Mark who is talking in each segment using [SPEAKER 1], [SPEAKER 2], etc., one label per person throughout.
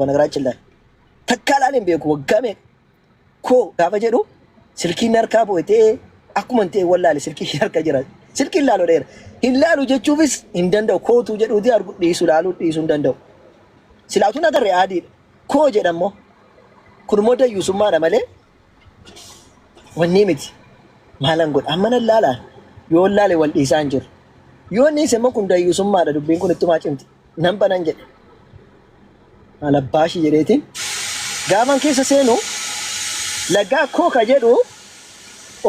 [SPEAKER 1] በነገራችን ላይ takkaa ilaalee hin beeku waggaa meeqa koo gaafa jedhu silkiin harkaa bu'etee akkuma hin ta'e wallaale silkii ishee harka jira. Silkii hin laalu dheera. Hin laalu jechuufis hin danda'u. Kootuu jedhuuti argu dhiisu laaluu dhiisuu hin danda'u. Silaatuun agarre adiidha. Koo jedhammoo kun immoo dayyuusummaadha malee wanni miti. Maalan godha amma nan laalaa yoo laale wal dhiisaa hin jiru. Yoo inni immoo kun dayyuusummaadha dubbiin kun ittumaa cimti. Nan banan jedhe. Maal abbaashii jedheetiin gaafan keessa seenu laggaa koo ka jedhu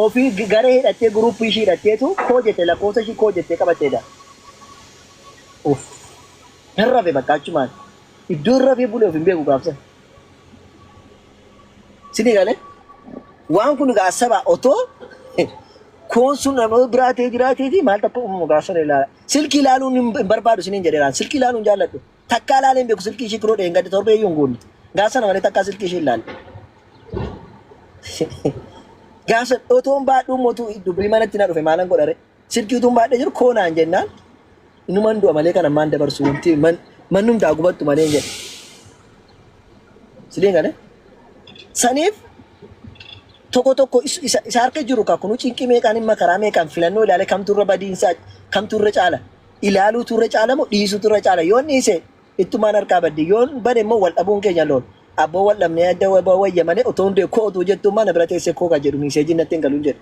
[SPEAKER 1] ofii garee hidhattee guruppii ishii hidhatteetu koo jette lakkoofsa ishii koo jettee qabatteedha. Uff nan rafe bakka achumaan iddoo hin rafee bulee of hin beeku gaafsan. Sini galee waan kun egaa saba otoo koon sun nama biraa ta'ee jiraateeti maal takka uumamu gaafsan ilaala. Silkii ilaaluun hin barbaadu siniin jedheeraan silkii ilaaluun jaalladhu. Takkaa ilaalee hin beeku silkii ishii kiroo dheengadde torbee iyyuu hin guunne. Gaafsa malee takkaa silkii ishii ilaale. Gaafsa otoon baadhuu mootu dubbii manatti na dhufe maalan godhare. Silkii utuun baadhee jiru koo naan jennaan inuman du'a malee kan ammaan dabarsu wanti mannumtaa gubattu malee hin jedhe. Siliin galee? Saniif tokko tokko isa harka jiru ka kunu cinqii meeqaan hin makaraa meeqaan filannoo ilaale kamtu irra badiinsaa kamtu irra caala ilaaluutu irra caala moo dhiisuutu irra caala yoon dhiise ittumaan harkaa baddi yoon bane immoo wal dhabuun keenya loon abboo wal dhabnee adda wayya malee otoo hundee koo otuu jettuu mana bira teessee koo ka jedhu miiseejiin natti hin galuun jedhu.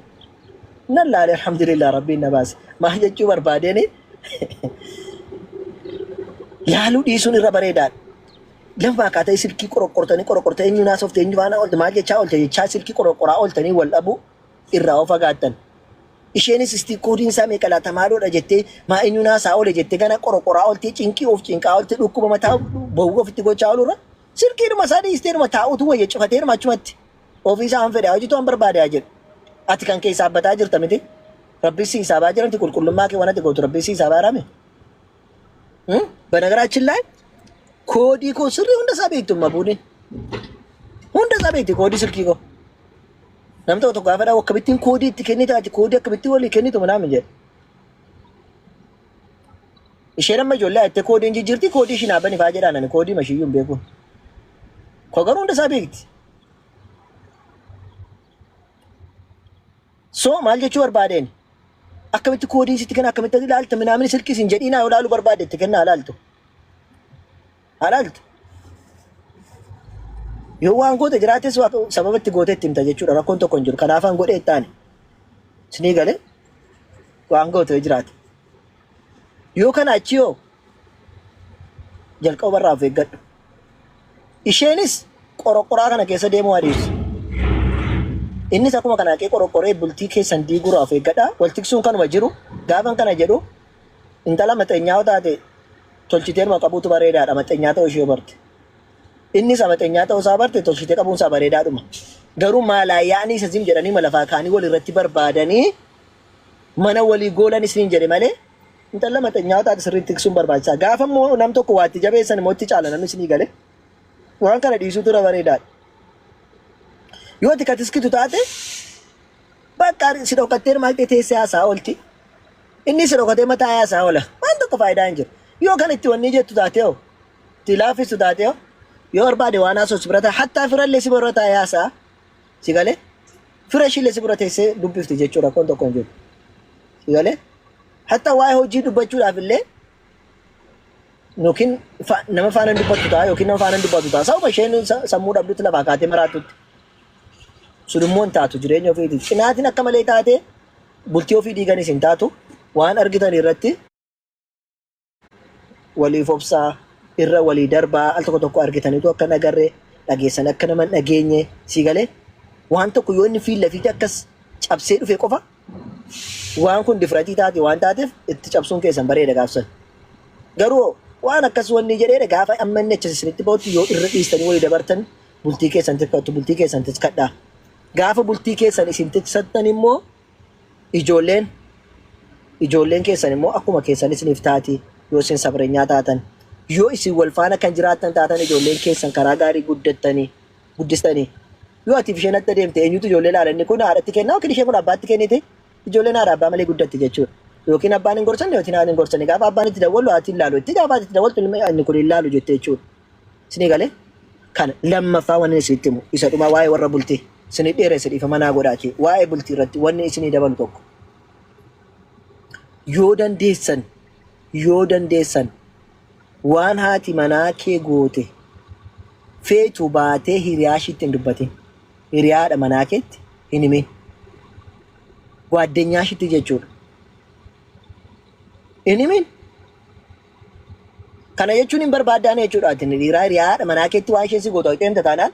[SPEAKER 1] Nan laale alhamdulillah rabbiin na baase. Maal jechuu barbaadeeni laaluu dhiisuun irra bareedaadha. Lafa akkaataa silkii qoroqqortanii qoroqqortanii eenyu naasofte eenyu faana oolte maal jechaa oolte jechaa silkii qoroqqoraa ooltanii wal dhabuu irraa of fagaattan. Isheenis istii koodiin isaa meeqa laata maaloodha jettee maa eenyu naasaa oole jettee gana qoroqqoraa ooltee cinqii of cinqaa oolte dhukkuba mataa bowwuu ofitti gochaa oolurra silkiidhuma isaa dhiisteedhuma taa'utu wayya cufateedhuma achumatti. Ofii isaa han fedhe haa hojjetu han barbaade haa jedhu. Ati kan kee hisaabbataa jirta miti. Rabbi si hisaabaa jiranti qulqullummaa kee waan ati gootu rabbi si hisaabaa jirame. በነገራችን ላይ koodii koo sirrii hunda isaa beektu mabuuni. Hunda isaa beekti koodii silkii koo. Namni tokko tokko gaafa dhawu akkamittiin koodii itti kennita ati koodii akkamittiin walii kennitu manaamin jedhe. Isheen amma ijoollee jettee koodiin jijjiirti koodii ishiin haa bani fa'aa jedhaan ani koodii mashiyyuu hin beeku. Koo garuu hunda isaa beekti. So maal jechuu barbaadeen? Akkamitti koodiin sitti kenna akkamitti ilaalta minaamin silkii sin jedhiin haa ilaaluu barbaade itti kenna ilaaltu. Haa ilaaltu. Yoo waan goote jiraates sababa itti goote itti himta jechuudha rakkoon tokko hin jiru. Kanaafaan godhee itti aane. Sinii galee waan goote yoo jiraate. Yoo kana achi yoo jalqaba irraa of eeggadhu. Isheenis qoroqoraa kana keessa deemuu adeemsi. Innis akkuma kana haqee qoroqoree bultii keessan diiguraa of eeggadha. Wal tiksuun kanuma jiru. Gaafan kana jedhu intala maxeenyaa yoo taate tolchiteeruma qabuutu bareedaadha. Maxeenyaa ta'uu ishee yoo barte. Innis amaxeenyaa ta'uu isaa barte tolchitee qabuun isaa bareedaadhuma. Garuu maalaa yaa'anii isa zim jedhanii lafaa kaanii wal irratti barbaadanii mana walii goolan isiniin jedhe malee intala maxeenyaa yoo taate sirriitti tiksuun barbaachisaa. Gaafa immoo nam tokko waa itti jabeessan immoo itti caala namni isinii gale. Waan kana dhiisuutu irra bareedaadha. Yoo ati ka tiskitu taate bakka si dhokattee maaltee teessee haasaa oolti. Inni si dhokatee mataa haasaa oola. Waan tokko faayidaa hin jiru. Yoo kan itti wanni jettu taate hoo itti laaffistu taate hoo yoo barbaade waan haasa'u si bira ta'a. Hattaa firallee si bira taa'ee haasa'a. Si galee fira ishiillee si bira teessee dubbifti jechuudha rakkoon tokko hin jiru. Si galee hattaa waa'ee hojii dubbachuudhaaf illee yookiin nama faana hin dubbattu ta'a yookiin nama faana hin dubbatu ta'a. Sababa isheen sammuu dhabdutti lafaa kaatee maraattutti. Sun immoo hin taatu jireenya ofiiti. Qinaatiin akka malee taate bultii ofii diiganis hin taatu. Waan argitan irratti waliif obsaa irra walii darbaa al tokko tokko argitaniitu akka hin agarre dhageessan akka nama hin dhageenye sii galee waan tokko yoo inni fiilla fiite akkas cabsee dhufe qofa waan kun difratii taate waan taateef itti cabsuun keessan bareeda gaafsan. Garuu waan akkas wanni jedheedha gaafa amma inni achas isinitti bahutti yoo irra dhiistanii walii dabartan bultii keessan tikfattu bultii keessan tiksadhaa. Gaafa bultii keessan isin tiksattan immoo ijoolleen ijoolleen keessan immoo akkuma keessan isiniif taati yoo isin sabrenyaa taatan yoo isin wal faana kan jiraattan taatan ijoolleen keessan karaa gaarii guddattanii guddistanii yoo atiif isheen adda deemte eenyutu ijoollee ilaala inni kun haadhatti kennaa yookiin isheen kun abbaatti kennite ijoolleen haadha abbaa malee guddatti jechuudha. Yookiin abbaan hin gorsanne yookiin haadhi hin gorsanne gaafa abbaan itti dawwalu haati hin laalu itti gaafa haati itti dawwaltu inni kun hin laalu jette jechuudha. Isinii galee? Kana lammaffaa wanni isinitti himu isa dhuma waa'ee warra bultii isinii dheeresse dhiifama naa godhaati waa'ee bultii irratti wanni isinii dabalu tokko yoo dandeessan yoo dandeessan waan haati manaa kee goote feetu baatee hiriyaa ishiitti hin dubbatin hiriyaa haadha manaa keetti hin himin gwaaddenyaa ishiitti jechuudha hin himin. Kana jechuun hin barbaaddaan jechuudha. Ati dhiiraa hiriyaa haadha manaa keetti waan isheen si gootu haqxee taanaan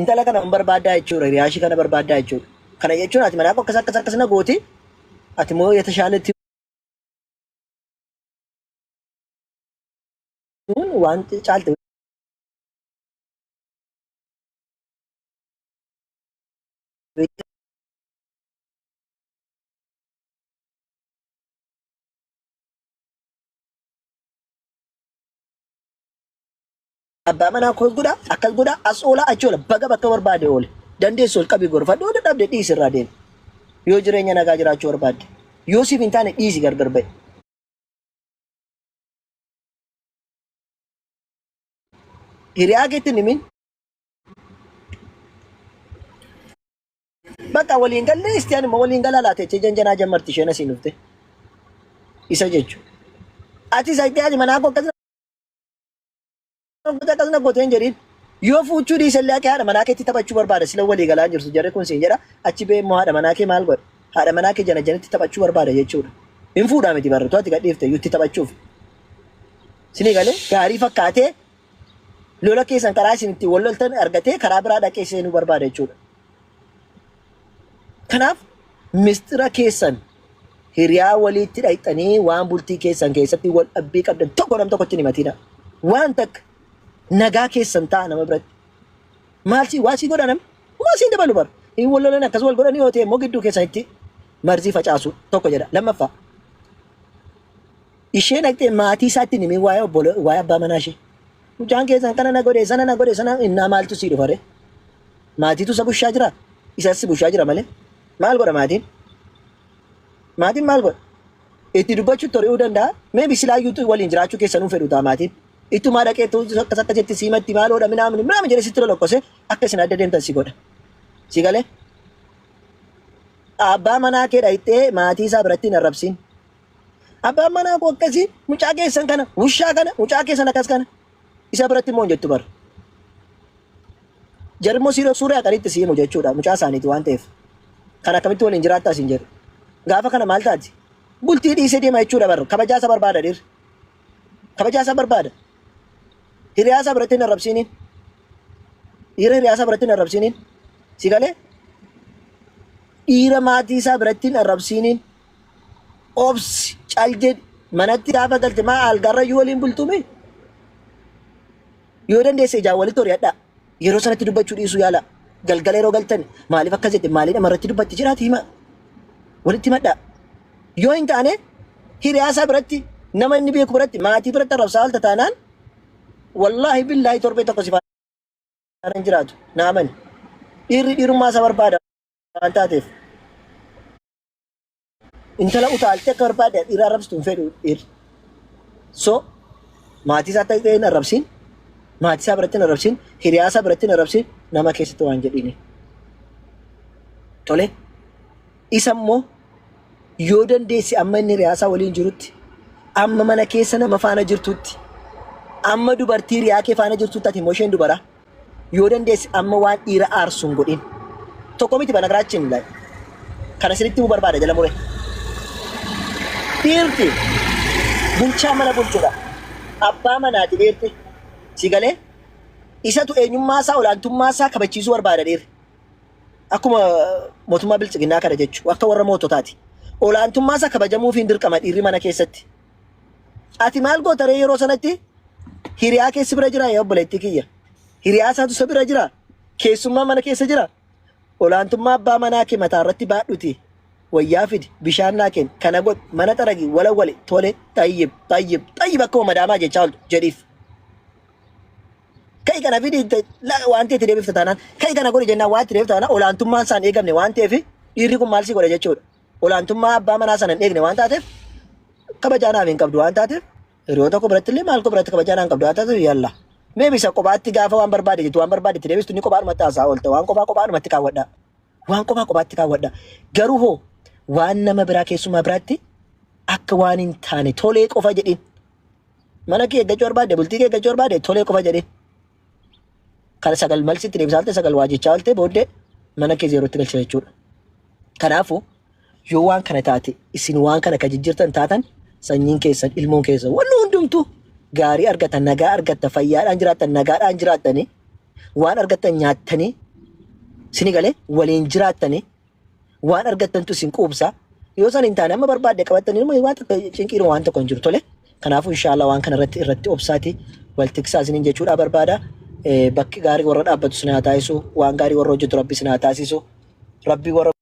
[SPEAKER 1] intala kana hin barbaaddaa jechuudha. Hiriyaa ishii kana barbaaddaa jechuudha. Kana jechuun ati manaa koo akkas akkas akkas na gooti. Ati immoo yetashaaletti waan caalte Abbaa manaa koos godha akkas godha as oola achi oola baga bakka barbaade oole dandeessu ol qabii gorfadhu yoo dadhabde dhiisi irraa deemi yoo jireenya nagaa jiraachuu barbaadde yoo siif hin taane dhiisi gargar ba'i. Hiriyaa keetti hin himin. Bakka waliin galle isti ani immoo waliin galaa laata jechee janjanaa jammarti isheen asiin dhufte. Isa jechuudha. Ati isa itti ati manaa koo akkas na akkas na gootee hin jedhin. Yoo fuuchuu dhiisellee akka haadha manaa keetti taphachuu barbaada sila walii galaa hin jirtu jarri kun siin jedha achi ba'ee immoo haadha manaa kee maal godha haadha manaa kee jana janitti taphachuu barbaada jechuudha. Hin fuudhaa miti barri ati gadhiifte iyyuu itti taphachuuf. Sinii galee gaarii fakkaatee lola keessan karaa isin ittiin wal loltan argatee karaa biraa dhaqee seenuu barbaada jechuudha. Kanaaf mistira keessan hiriyaa waliitti dhayxanii waan bultii keessan keessatti wal dhabbii qabdan tokko nam tokkotti hin himatina. Waan takka nagaa keessan ta'a nama biratti. Maal si waa si godha namni? Homaa siin dabalu bara. Hin wal lolan akkas wal godhanii yoo ta'e immoo gidduu keessanitti marzii facaasu tokko jedha. Lammaffaa ishee dhaqxee maatii isaatti hin himin waa'ee obbolo waa'ee abbaa manaa ishee. Mucaan keessan kana na godhe sana na godhe sana innaa maaltu sii dhufa ree? Maatiitu isa bushaa jira? Isas si bushaa jira malee. Maal godha maatiin? Maatiin maal godha? Itti dubbachuutti hori'uu danda'a. Maybe silaayyuu waliin jiraachuu keessanuu fedhu ta'a maatiin. Ittumaa dhaqee akkas akka jetti siimatti maaloodha minaamin minaamin jedhee sitti lolokkose akka isin adda deemtan si godha. Si galee? Abbaa manaa kee dhayxee maatii isaa biratti hin arrabsiin. Abbaan manaa koo akkasii mucaa keessan kana wushaa kana mucaa keessan akkas kana isa biratti immoo hin jettu bara. Jarri immoo siiroo suuraa haqanitti si himu jechuudha mucaa isaaniiti waan ta'eef. Kan akkamitti waliin jiraattaa siin jedhu. Gaafa kana maal taati? Bultii dhiisee deema jechuudha bara. Kabajaa isa barbaada dhiirri. Kabajaa isa barbaada. Hiriyaa isaa biratti hin arrabsiiniin. Dhiira hiriyaa isaa biratti hin arrabsiiniin. Si galee? Dhiira maatii isaa biratti hin arrabsiiniin. Obsi cal jedhi. Manatti gaafa galte maa algaarra iyyuu waliin bultume? Yoo dandeesse ijaan walitti hori'adhaa. Yeroo sanatti dubbachuu dhiisuu yaalaa. Galgala yeroo galtan maaliif akkas jette maaliin nama irratti dubbatti jedhaati himaa. Walitti himadhaa. Yoo hin taane hiriyaa isaa biratti nama inni beeku biratti maatii biratti arrabsaa oolta taanaan wallaahi billaahi torbee tokko si faana hin jiraatu. Na amani. Dhiirri dhiirummaa isaa barbaada waan taateef. Intala utaaltee akka barbaadde dhiira arrabsitu hin fedhu dhiirri. So maatii isaa ta'ee hin arrabsiin, maatii isaa biratti hin arrabsiin, hiriyaa isaa biratti hin arrabsiin, nama keessatti waan jedhiini. Tole isa immoo yoo dandeesse amma inni hiriyaa isaa waliin jirutti, amma mana keessa nama faana jirtutti, amma dubartii hiriyaa kee faana jirtutti ati immoo isheen dubara. Yoo dandeesse amma waan dhiira aarsu hin godhin. Tokko miti banagaraachin kana isinitti himuu barbaada jala mure. Dhiirti bulchaa mana bulchudha. Abbaa manaati dhiirti. Si galee? Isatu eenyummaa isaa olaantummaa isaa kabachiisuu barbaada dhiirri. Akkuma mootummaa biltsiginnaa kana jechu akka warra moototaati. Olaantummaa isaa kabajamuuf hin dirqama dhiirri mana keessatti. Ati maal goota ree yeroo sanatti? Hiriyaa kee si bira jira yaa obboleettii kiyya. Hiriyaa isaatu isa bira jira. Keessummaa mana keessa jira. Olaantummaa abbaa manaa kee mataa irratti baadhuti. Wayyaa fidi, bishaan naa kenni, kana godhi, mana xaragi, walawwali, tole, xayyib, xayyib, xayyib akkuma madaamaa jechaa ooltu jedhiif. Ka'i kana fidi waan ta'e itti deebifta taanaan, ka'i kana godhi jennaan waan itti deebifta taanaan olaantummaan isaan eegamne waan ta'eef dhiirri kun maal si godha jechuudha. Olaantummaa abbaa manaa sana hin eegne waan taateef kabajaa naaf hin qabdu waan taateef hiriyoota koo biratti illee maal koo biratti kabajaa naa hin qabdu waan taateef yalla. Mee bisa kophaatti gaafa waan barbaade jettu waan barbaade itti deebistu inni kophaadhumatti haasaa oolta. Waan kophaa kophaadhumatti kaawwadha. Waan kophaa kophaatti kaawwadha. Garuu hoo waan nama biraa keessumaa biraatti akka waan hin taane tolee qofa jedhin. Mana kee eeggachuu barbaadde bultii kee eeggachuu barbaadde tolee qofa jedhin. Kana sagal malsitti deebisaa oolte sagal waa jechaa oolte booddee mana kee zeerootti galcha jechuudha. Kanaafuu yoo waan kana taate isin waan kana ka jijjiirtan taatan sanyiin keessan ilmoon keessan wanni hundumtuu gaarii argatan nagaa argatta fayyaadhaan jiraattan nagaadhaan jiraattanii waan argattan nyaattanii sini galee waliin jiraattanii waan argattantu isin quubsa. Yoo san hin taane amma barbaadde qabattanii immoo waan tokko cinqiidhuma waan tokko hin jiru tole. Kanaafuu inshaallah waan kana irratti irratti obsaati wal tiksaa isiniin jechuudha barbaada. Bakki gaarii warra dhaabbatu isin haa taasisu waan gaarii warra hojjetu rabbi isin haa taasisu. Rabbi warra